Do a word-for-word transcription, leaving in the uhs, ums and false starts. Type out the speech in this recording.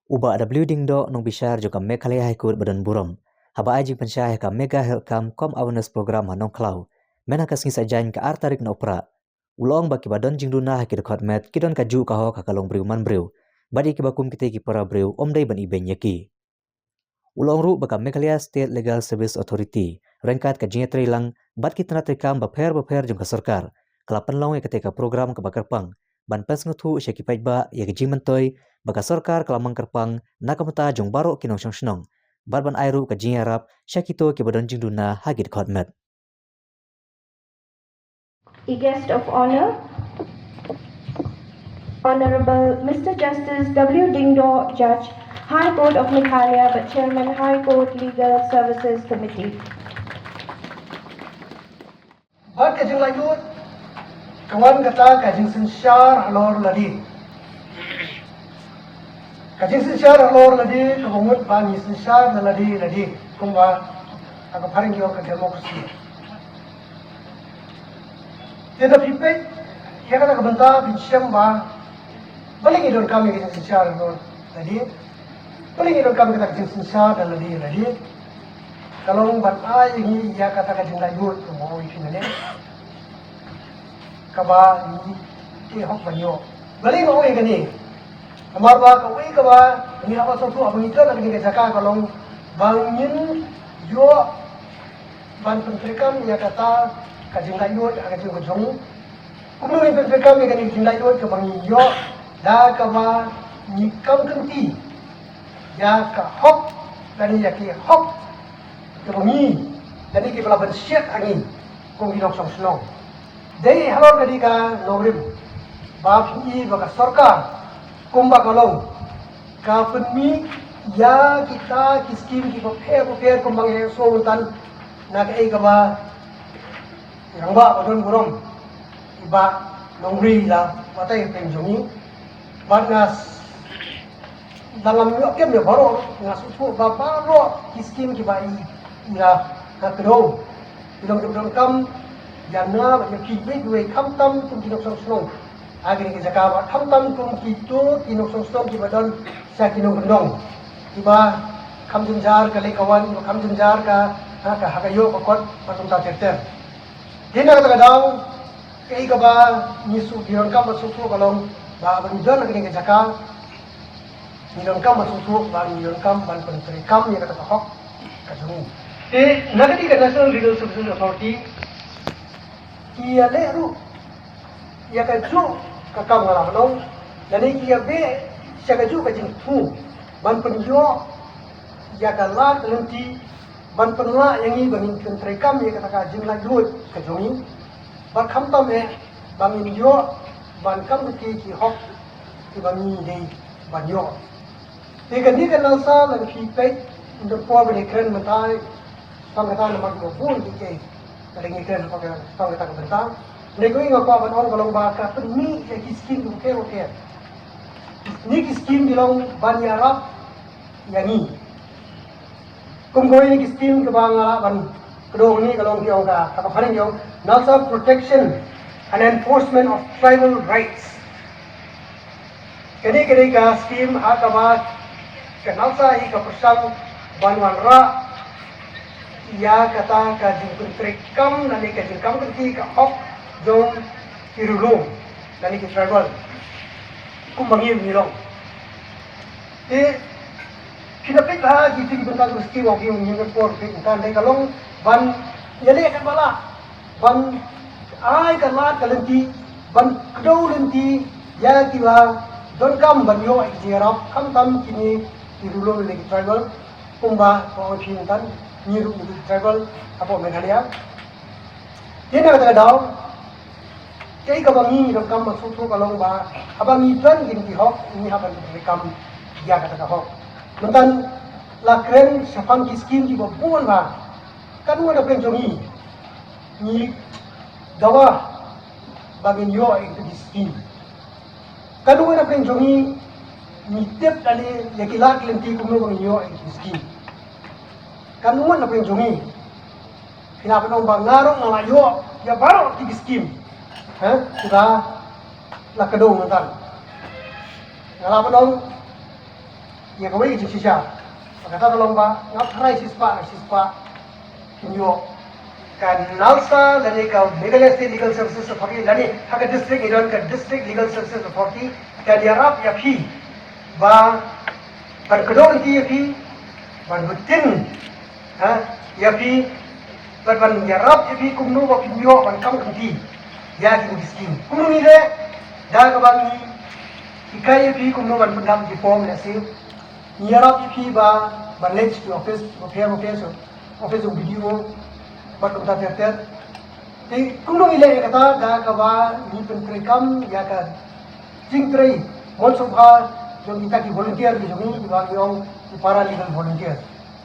U Bah W Diengdoh, nongbishar jong ka Meghalaya High Court ba don burom, haba ai jingpynshai ha ka Mega Health Camp cum Awareness Program ha Nongkhlaw, mynta ka sngi Saitjaiñ ka ar tarik Nohprah, u la ong ba kiba don jingduna ha ki dkhot met ki don kajuh ka hok ha ka long briew man briew, bad ïa kiba kum kite ki para briew ym dei ban ibeiñ ïa ki. U la ong ruh ba ka Meghalaya State Legal Service Authority, ryngkat ka jingïatreilang bad ki tnat treikam bapher bapher jong ka sorkar, ka la pynlong ïa kata ka program kaba kyrpang ban pynsngewthuh sha ki paidbah ïa ka jingmyntoi ba ka sorkar ka la mang kyrpang na ka bynta jong baroh ki nongshong shnong, bad ban ai ruh ka jingïarap sha kito kiba don jingduna ha ki dkhot met. A guest of honor, Honorable Mister Justice W Diengdoh, Judge, High Court of Meghalaya, but Chairman High Court Legal Services Committee. Bad ka jinglaitluid, ka wan kata ka jingsynshar halor lade. Ka jingsynshar halor lade, kaba mut ba ngi synshar da lade lade, kumba ha ka phareng ki ong ka democracy. Te da phi peit ïa kata ka bynta, phin shem ba balei ngi donkam ïa ka jingsynshar halor lade. Balei ngi donkam ïa kata ka jingsynshar da lade lade. Ka long ban ai ïa ngi ïa kata ka jinglaitluid, kumba ong ïa phi mynne, kaba ngi ki hok ban ïoh. Balei nga ong ïa kane? Namar ba kawei kaba ngi hap ban sngewthuh haba ngi don ha kane ka jaka ka long ba ngin ïoh ban pyntreikam ïa kata ka jinglaitluid ha ka jingim ka jong ngi. Kumno ngin pyntreikam ïa kane ka jinglaitluid kaba ngi ïoh? Da kaba ngi kam kynti ïa ka hok, lane ïa ki hok kiba ngi lane kiba la pynshet ha ngi kum ki nongshong shnong. Dei halor kane ka nongrim ba phi i ba ka sorkar kumba ka long ka pynmih ïa kita ki skim kiba pher bapher kumba ngi ïohsngew mynta na kaei kaba i rangbah ba don burom, i Bah Nongri, i la batai hapdeng jong ngi. Bad nga s-, la ngam ïoh kem ïa baroh, nga sngewthuh ba baroh ki skim kiba i, i la kdew, i long kiba donkam ïa nga bad ïa phi kiwei kiwei, khamtam kum ki nongshong shnong ha kane ka jaka, bad khamtam kum kito ki nongshong shnong kiba don sha ki nongkyndong, kiba kham jynjar ka leit ka wan, kiba kham jynjar ka, ha ka, ha ka ïoh ka kot bad kumta ter ter. Te na kata ka daw, kaei kaba ngi shu, ngi donkam ban sngewthuh ka long ba, ba ngi don ha kane ka jaka, ngi donkam ban sngewthuh ba ngi donkam ban pyntreikam ïa kata ka hok ka jong ngi. Te na kane ka National Legal Services Authority ki ïaleh ruh ïa kajuh ka kam, nga la ong, lane ki ïabeh sha kajuh ka jingthmu ban pynïoh ïa ka lad ka lynti ban pynlah ïa ngi ba ngin pyntreikam ïa kata ka jinglaitluid ka jong ngi, bad khamtam eh ba ngin ïoh ban kam kti ki hok kiba ngi dei ban ïoh. Te kane ka NALSA, lada phi peit, ynda por ba ngi kren mynta, tang kata namar kiba bun ki, ki, lada ngi kren tang kata, tang kata ka bynta. Hynrei kawei nga kwah ban ong ka long ba ka pynmih ïa ki skim kiba pher bapher. Kine ki skim ki long ban ïarap ïa ngi. Kum kawei na ki skim kaba nga lah ban kdew hangne ka long, ki ong ka, kaba phareng ki ong NALSA Protection and Enforcement of Tribal Rights. Kane ka dei ka skim ha kaba ka NALSA hi ka pyrshang ban wanrah ïa kata ka jingpyntreikam lane ka jingkam kynti ka hok jong ki riewlum lane ki tribal, kumba ngi, ngi long. Te phi da peit bha ki, ki bynta jong ka skim, ki, ngim don por peit bynta, hynrei ka long ban ïaleh katba lah, ban ai ka lad ka lynti, ban kdew lynti ïa kiba donkam ban ïoh ïa ki jingïarap, khamtam kine ki riewlum lane ki tribal, kumba ka ong phi mynta, ngi ruh ngi dei ki tribal hapoh Meghalaya. Te na kata ka daw, kaei kaba ngi donkam ban sngewthuh ka long ba haba ngi don kine ki hok, ngi hap ban pyntreikam ïa kata ka hok. Mynta la kren shaphang ki skim kiba bun bha. Katno na pdeng jong ngi ngi dawa ba ngin ïoh ïa ki skim? Katno na pdeng jong ngi ngi tip lane ïa ki lad ki lynti kumno ba ngin ïoh ïa ki skim? Katno na pdeng jong ngi Phi lah ban ong ba nga ruh nga la ïoh ïa baroh ki skim, ha, kiba la kdew mynta. Nga lah ban ong ïa kawei ka jingshisha. Ba kata ka long ba nga tharai shispah, shispah kin ïoh ka NALSA lane ka Meghalaya State Legal Services Authority lane ha ka district ngi don ka District Legal Services Authority, kan ïarap ïa phi ba ban kdew lynti ïa phi, ban btin ha ïa phi, ban ban ïarap ïa phi kumno ba phin ïoh ban kam lynti ïa kine ki skim. Kumno ngi leh? Da kaba ngi hikai ïa phi kumno ban pyndap ki form lehse. Ngi ïarap ïa phi ba ban leit sha ki office bapher bapher, sha office jong BDO bad kumta ter ter. Te kumno ngi leh ïa kata? Da kaba ngi pyntreikam ïa ka jingtrei mon sngewbha jong kita ki volunteer ki jong ngi, kiba ngi ong ki para legal volunteer.